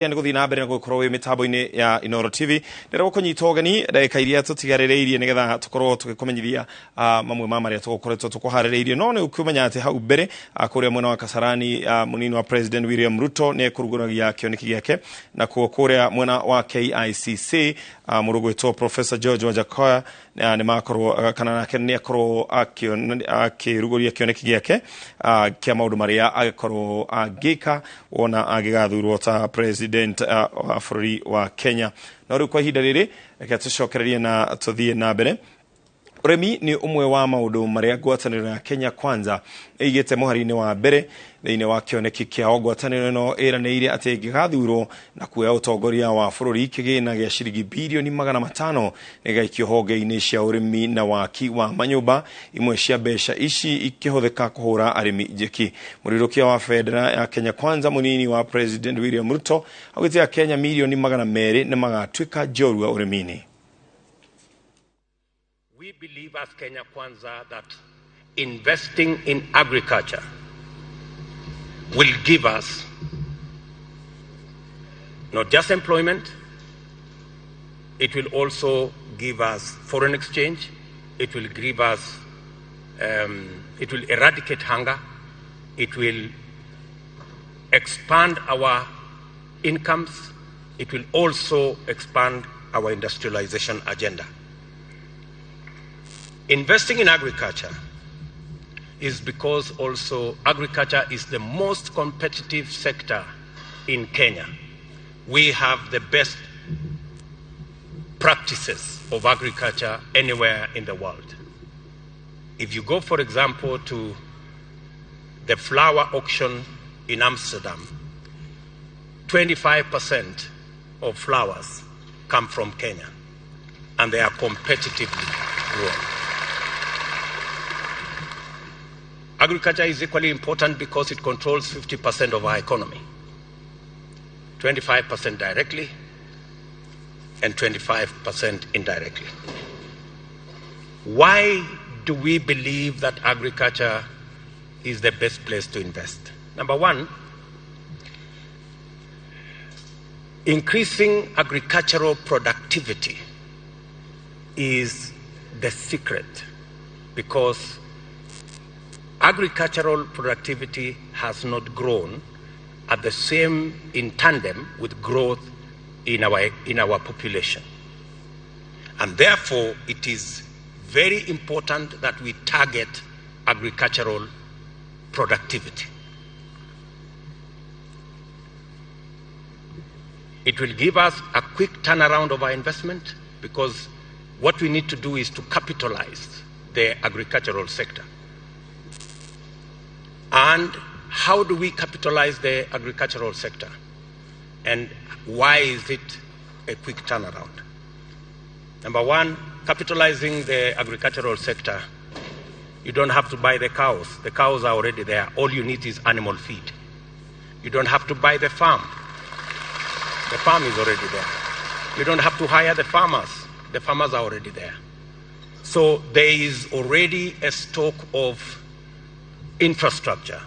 Nĩ gũthiĩ na mbere na gũkorwo wĩ mĩtambo-inĩ ya Inooro TV. Ndĩrenda gũkũnyita ũgeni ndagĩka iria tũtigarĩrĩirie nĩgetha tũkorwo tũgĩkũmenyithia mamwe ma marĩa tũgũkoretwo tũkũharĩrĩirie. No nĩ ũkũmenya atĩ hau mbere kũrĩa mwena wa Kasarani, mũnini wa President William Ruto nĩ ekũrugũragia kĩoneki gĩake, nakuo kũrĩa mwena wa KICC mũndũ ũgwĩtwo Professor George Wajackoyah nĩ makorwo kana nake nĩ akorwo akĩrugũria kĩoneki gĩake kĩa maũndũ marĩa agĩkorwo angĩka wona angĩgathurwo ta president wa bũrũri wa Kenya. No rĩu kwa ihinda rĩrĩ reke tũcokererie na tũthiĩ na mbere. Ũrĩmi nĩ ũmwe wa maũndũ marĩa ngwatanĩro ya Kenya Kwanza ĩigĩte mũhari-inĩ wa mbere thĩinĩ wa kĩoneki kĩao. Ngwatanĩro ĩno ĩranĩire atĩ ĩngĩgathurwo na kuoya ũtongoria wa bũrũri, kĩgĩna gĩa ciringi birioni 500 nĩgĩgaikio honge-inĩ cia ũrĩmi na waki wa manyũmba, imwe cia mbeca ici ikĩhũthĩka kũhũra arĩmi njeki. Mũrirũkia wa bendera ya Kenya Kwanza mũnini wa President William Ruto augĩte Akenya mirioni 200 nĩmagatuĩka njorua ũrĩmi-inĩ. We believe as Kenya Kwanza that investing in agriculture will give us not just employment, it will also give us foreign exchange, it will give us, it will eradicate hunger, it will expand our incomes, it will also expand our industrialization agenda. Investing in agriculture is because also agriculture is the most competitive sector in Kenya. We have the best practices of agriculture anywhere in the world. If you go, for example, to the flower auction in Amsterdam, 25% of flowers come from Kenya, and they are competitively grown. Agriculture is equally important because it controls 50% of our economy, 25% directly and 25% indirectly. Why do we believe that agriculture is the best place to invest? Number one, increasing agricultural productivity is the secret, because agricultural productivity has not grown at the same in tandem with growth in our population. And therefore, it is very important that we target agricultural productivity. It will give us a quick turnaround of our investment, because what we need to do is to capitalize the agricultural sector. And how do we capitalize the agricultural sector? And why is it a quick turnaround? Number one, capitalizing the agricultural sector, you don't have to buy the cows. The cows are already there. All you need is animal feed. You don't have to buy the farm. The farm is already there. You don't have to hire the farmers. The farmers are already there. So there is already a stock of infrastructure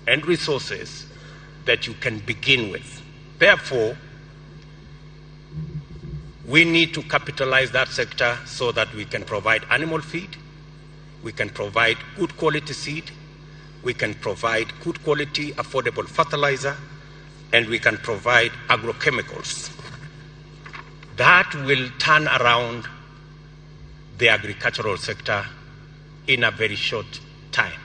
and resources that you can begin with. Therefore, we need to capitalize that sector so that we can provide animal feed, we can provide good quality seed, we can provide good quality affordable fertilizer, and we can provide agrochemicals. That will turn around the agricultural sector in a very short time.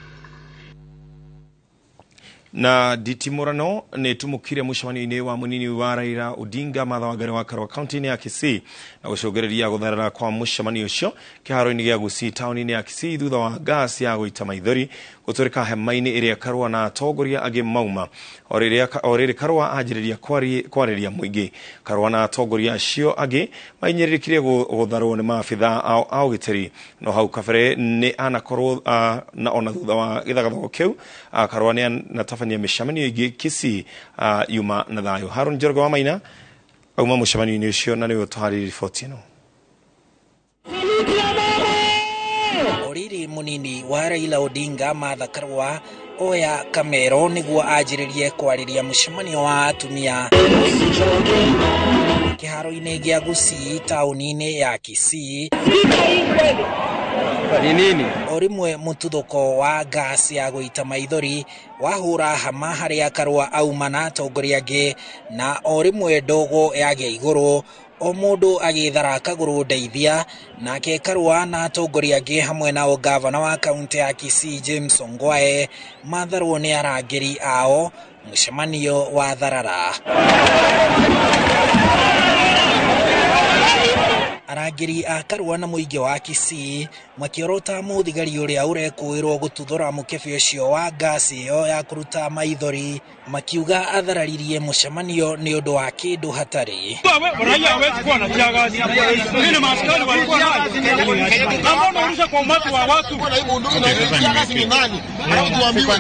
Na nditimũrano nĩ tumũkire mũcemanio-inĩ wa mũnini wa Raila Odinga Martha Wangari wa Karua kaunti-inĩ ya Kisii na gũcũngĩrĩria gũtherera kwa mũcemanio ũcio kĩharo-inĩ gĩa Gusii taũni-inĩ ya Kisii thutha wa gas ya gũita maithori gũtũrĩka hema-inĩ ĩrĩa Karua na atongoria angĩ mauma. O rĩrĩ Karua anjĩrĩria kwarĩria mũingĩ. Karua na atongoria acio angĩ mainyĩrĩrĩkire gũtharwo nĩ maabitha a ũgitĩri, no hau kabere nĩ anakorwo na ona thutha wa gĩthagathago kĩu Karua nĩ anatabania mĩcemanio ĩngĩ Kisii yuma na thayũ. Harun Njoroge wa Maina auma mũcemanio-inĩ ũcio na nĩwe ũtũharĩirie riboti ĩno. Oriri munini wa Raila Odinga Martha Karua Oya Kamero nĩguo anjĩrĩrie kwarĩria mũcemanio wa atumia kĩharo-inĩ gĩa Gusii taũni-inĩ ya Kisii. O rĩmwe mũtuthũko wa ngasi ya gũita maithori wahũra hama harĩa Karua auma na atongoria angĩ, na o rĩmwe ndogo yagĩa igũrũ o mũndũ agĩthara kagũrũ ndeithia. Nake Karua na atongoria angĩ hamwe na gavana wa kaunti ya Kisii James Ongwae matharwo nĩ arangĩri ao mũcemanio wa tharara. Arangĩri a Karua na mũingĩ wa Kisii makĩorota mũthigari ũrĩa ũrekũĩrwo gũtuthũra mũkebe ũcio wa ngasi ĩyo ya kũruta maithori, makiuga athararirie mũcemanio nĩ ũndũ wa kĩndũ hatarĩ. Raia hawezi kuwa na tear gas. Hii ni maaskari walikuwa nayo. Kama unarusha kwa umati wa watu.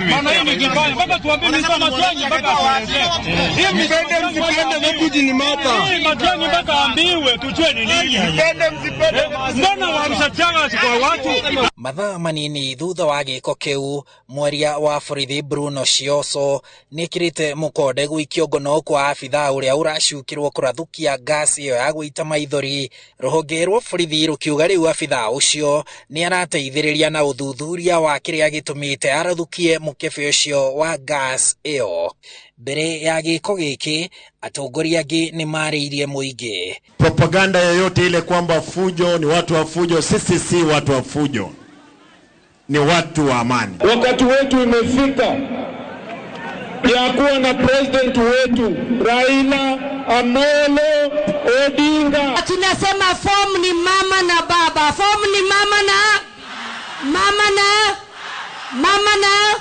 Maana hii ni kibaya. Mpaka tuambie Mr. Matiang'i mpaka atuelezee. Hii Mpende msipende, deputy ni Martha. Hii Matiang'i mpaka ambiwe tujue ni nini. Mpende msipende. Mbona warusha tear gas kwa watu? Mathaa manini thutha wa gĩko kĩu, mwaria wa borithi Bruno Shioso nĩekĩrĩte mũkonde gũikio ngono kwa abithaa ũrĩa ũracukĩrwo kũrathũkia ngasi ĩyo ya gũita maithori. Rũhonge rwa borithi rũkiuga rĩu abithaa ũcio nĩ arateithĩrĩria na ũthuthuria wa kĩrĩa gĩtũmĩte arathũkie mũkebe ũcio wa gas ĩyo. Mbere ya gĩko gĩkĩ, atongoria angĩ nĩ marĩirie mũingĩ. Propaganda yoyote ile kwamba fujo ni watu wa fujo, sisi si watu wa fujo, ni watu wa amani. Wakati wetu imefika ya kuwa na president wetu Raila Amolo Odinga. Tunasema form ni mama na baba, form ni mama na mama na mama na.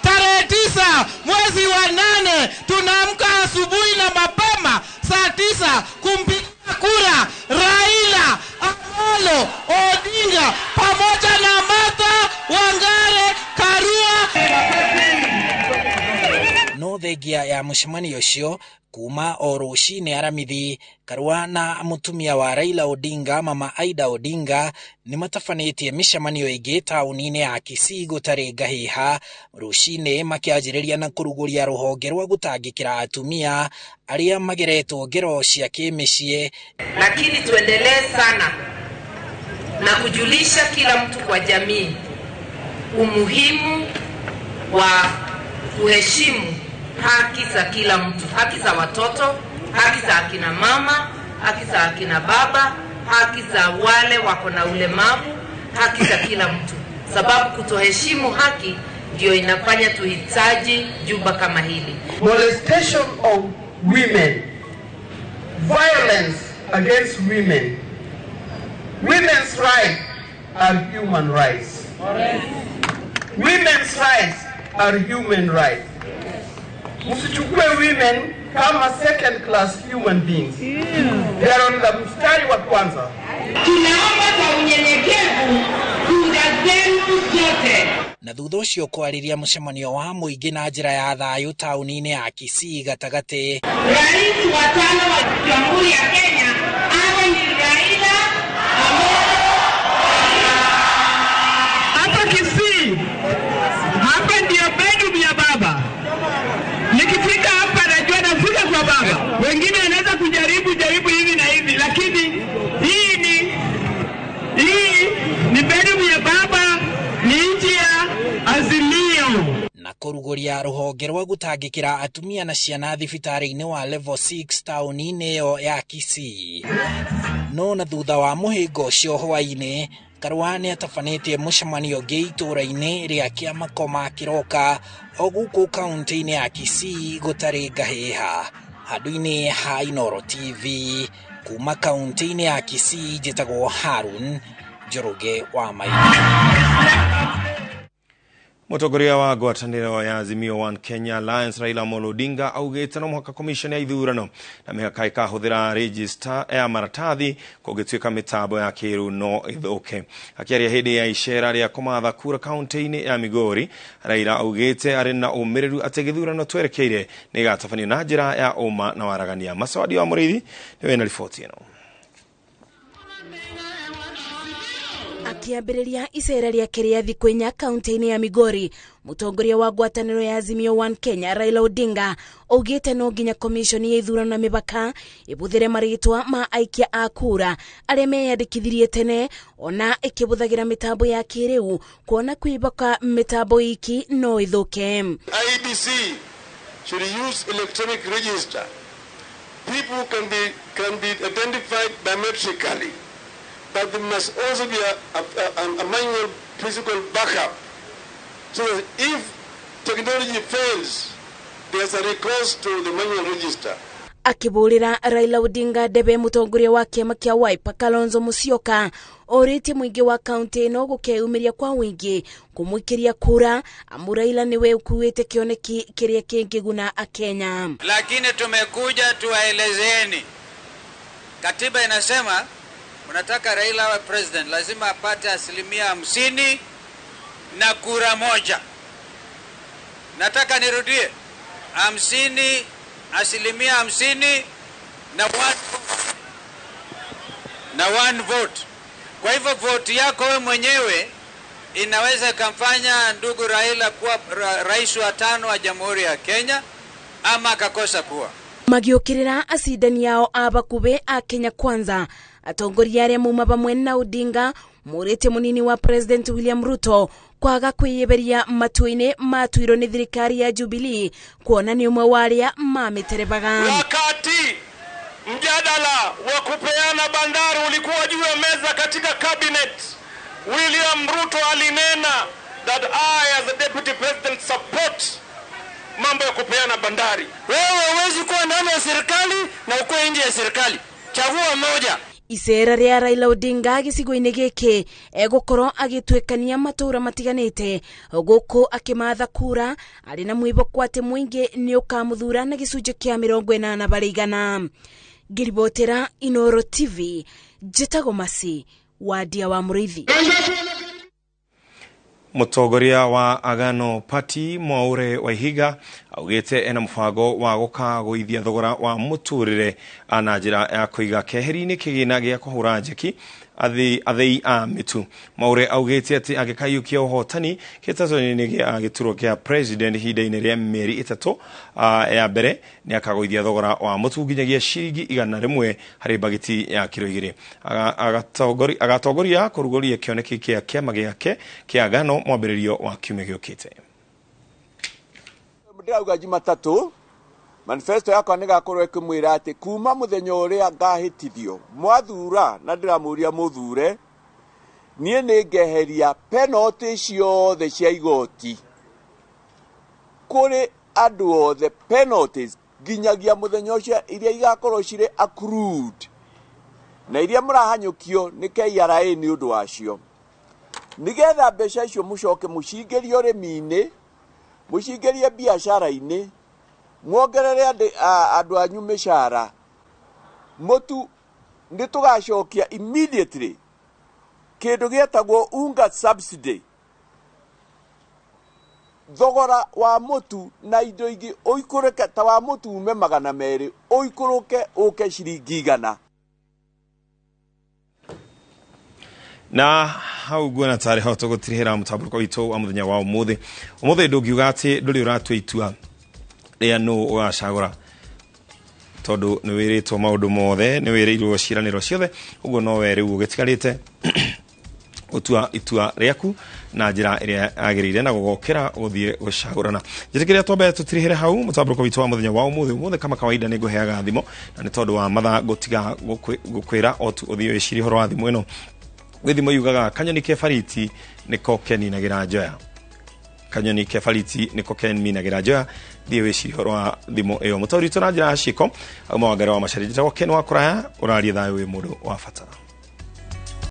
Tarehe 9 mwezi wa 8 tunaamka asubuhi na mapema saa 9 kumpigia kura Raila Amolo Odinga pamoja na Martha Wangare Karua. No thengia ya mũcemanio ũcio kuma o rũcinĩ aramithi, Karua na mũtumia wa Raila Odinga Mama Aida Odinga nĩ matabanĩtie mĩcemanio ĩngĩ taũni-inĩ ya Kisii gũtarĩ ngahĩha, rũcinĩ makĩanjĩrĩria na kũrugũria rũhonge rwa gũtangĩkĩra atumia arĩa mageretwo ngero cia kĩmĩciĩ. Lakini tuendelee sana na kujulisha kila mtu kwa jamii umuhimu wa kuheshimu haki za kila mtu, haki za watoto, haki za akina mama, haki za akina baba, haki za wale wako na ulemavu, haki za kila mtu. Sababu kutoheshimu haki ndio inafanya tuhitaji jumba kama hili. Molestation of women, violence against women, women's rights are human rights. Women's rights are human rights. Msichukue women kama second class human beings. They are on the mstari wa kwanza. Tunaomba kwa unyenyekevu kura zenu zote. Na thutha ũcio kwarĩria mũcemanio wa mũingĩ na njĩra ya thayũ taũni-inĩ ya Kisii gatagatĩ. Rais wa 5 wa Jamhuri ya Kenya awe ni Raila Amolo. Hapa Kisii, hapa ndio bedroom ya baba. Nikifika hapa najua nafika kwa baba. Wengine wanaweza kujaribu jaribu hivi na hivi, lakini hii ni bedroom ya baba, ni nchi ya Azimio. Na kũrugũria rũhonge rwa gũtangĩkĩra atumia na ciana thibitarĩ-inĩ wa level 6 taũni-inĩ ĩyo ya Kisii. No na thutha wa mũhĩngo ũcio hwaĩ-inĩ, Karua nĩ atabanĩtie mũcemanio ũngĩ itũũra-inĩ rĩa Kĩamakoma Kĩroka o gũkũ kaunti-inĩ ya Kisii gũtarĩ ngahĩha. Handũ-inĩ ha Inooro TV kuma kaunti-inĩ ya Kisii, njĩtagwo Harun Njoroge wa Maina. Mũtongoria wa ngwatanĩro ya Azimio One Kenya Alliance Raila Amolo Odinga augĩte no mũhaka commission ya ithurano na mĩhaka ĩkahũthĩra register ya maratathi kũngĩtuĩka mĩtambo ya kĩrĩu no ĩthũke. Akĩaria hĩndĩ ya icera rĩa kũmatha kura kaunti-inĩ ya Migori, Raila augĩte arĩ na ũmĩrĩru atĩ gĩthurano twerekeire nĩ gĩgatabanio na njĩra ya ũma na waragania. Masawadi wa Mũrĩithi nĩwe na riboti ĩno. Akĩambĩrĩria icera rĩake rĩa thikũ inya kaunti-inĩ ya Migori, mũtongoria wa ngwatanĩro ya Azimio One Kenya Raila Odinga augĩte no nginya komishoni ya ithurano na mĩbaka ĩbũthĩre marĩtwa ma aikia a kura arĩa meyandĩkithirie tene ona ĩkĩbũthagĩra mĩtambo ya kĩrĩu kuona kwĩboka mĩtambo iki no ĩthũke. IEBC should use electronic register. People can be identified biometrically, but there must also be a manual physical backup, so that if technology fails, there's a recourse to the manual register. Akĩbũrĩra Raila Odinga ndebe, mũtongoria wa kĩama kĩa Wiper Kalonzo Musyoka orĩtie mũingĩ wa kaunti ĩno gũkeyumĩria kwa ũingĩ kũmũikĩria kura amu Raila nĩwe ũkuĩte kĩoneki kĩrĩa kĩngĩguna akenya. Lakini tumekuja tuwaelezeni, katiba inasema unataka Raila awe president lazima apate 50% na kura moja. Nataka nirudie, 50% na one vote. Kwa hivyo vote yako wewe mwenyewe inaweza ikamfanya ndugu Raila kuwa rais wa tano wa Jamhuri ya Kenya ama akakosa kuwa. Magiũkĩrĩra acindani ao a bakubĩ a Kenya Kwanza, atongoria arĩa mauma bamwe na Odinga mũrĩtie mũnini wa President William Ruto kwaga kwĩyeberia matua-inĩ matuirwo nĩ thirikari ya Jubilee kuona nĩ ũmwe wa arĩa mamĩterebaga. Wakati mjadala wa kupeana bandari ulikuwa juu ya meza katika cabinet, William Ruto alinena that I as a deputy president support mambo ya kupeana bandari. Wewe huwezi kuwa ndani ya serikali na ukuwe nje ya serikali, chagua moja. Icera rĩa Raila Odinga gĩcigo-inĩ gĩkĩ egũkorwo agĩtuĩkania matũũra matiganĩte gũkũ akĩmatha kura arĩ na mwĩhoko atĩ mũingĩ nĩ ũkamũthura na gĩcunjĩ kĩa 80%. Ngĩribotera Inoro TV, njĩtagwo Masi Wadia wa Mũrĩithi. Mũtongoria wa Agano Party Mwaure Waihiga augĩte ena mũbango wa gũkagũithia thogora wa mũtũrĩre na njĩra ya kũiga keheri-inĩ kĩgĩna gĩa kũhũra njeki athĩi a mĩtu. Mwaure augĩte atĩ angĩkaiyũkia ũhotani kĩhĩtahĩtano-inĩ gĩa gĩturwa kĩa president ihinda-inĩ rĩa mĩeri 3 ya mbere, nĩ akagũithia thogora wa mũtu nginyagia ciringi 100 harĩ bagiti ya kiro 2. Agatongoria kũrugũria kĩoneki kĩa kĩama gĩake kĩa Agano mwambĩrĩrio wa kiumia gĩũkĩte. Ndĩrauga Jumatatũ manifesto yakwa nĩ gakorwo ĩkĩmwĩra atĩ kuma mũthenya ũrĩa ngahĩtithio mwathura, na ndĩramũria mũthure niĩ, nĩ ngeheria penalty ciothe cia igoti kũrĩ andũ othe, penalties nginyagia mũthenya ũcio iria igakorwo cirĩ accrued na iria mũrahanyũkio nĩ KRA nĩ ũndũ wacio, nĩgetha mbeca icio mũcoke mũcingĩrie ũrĩmi-inĩ, mũcingĩrie biacara-inĩ, muongerere andũ anyu mĩcara. Mũtu nĩ tũgacokia immediately kĩndũ gĩetagwo unga subsidy, thogora wa mũtu na indo ingĩ ũikũrũke, ta wa mũtu ume 200 ũikũrũke ũke ciringi 100. Na hau nguona tarĩ ho tũgũtirihĩra mũtambũrũko witũ wa mũthenya wa ũmũthĩ. Ũmũthĩ ndũngiuga atĩ ndũrĩ ũratua itua rĩa nũ ũgacagũra, tondũ nĩ wĩrĩtwo maũndũ mothe, nĩ wĩrĩirwo ciĩranĩro ciothe, ũguo no we rĩu ũgĩtigarĩte gũtua itua rĩaku na njĩra ĩrĩa yagĩrĩire na gũgokĩra gũthiĩ gũcagũrana. Njĩtĩkĩria twambe tũtirihĩre hau mũtambũrũko witũ wa mũthenya wa ũmũthĩ. Ũmũthĩ kama kawaida nĩ ngũheaga thimo, na nĩ tondũ wa mathaa ngũtiga gũkwĩra o tu ũthiĩ wĩcirie ũhoro wa thimo ĩno. Gwĩ thimo yugaga kanyoni ke bariti nĩko keninagĩra njoya. Kanyoni ke bariti nĩko keninagĩra njoya. Thiĩ wĩcirie ũhoro wa thimo ĩyo. Mũtaũri witũ na njĩra ya ciĩko auma Wangari wa Macharia. Njĩtagwo Ken wa Kũraya, ũraria thayũ wĩ mũndũ wa bata.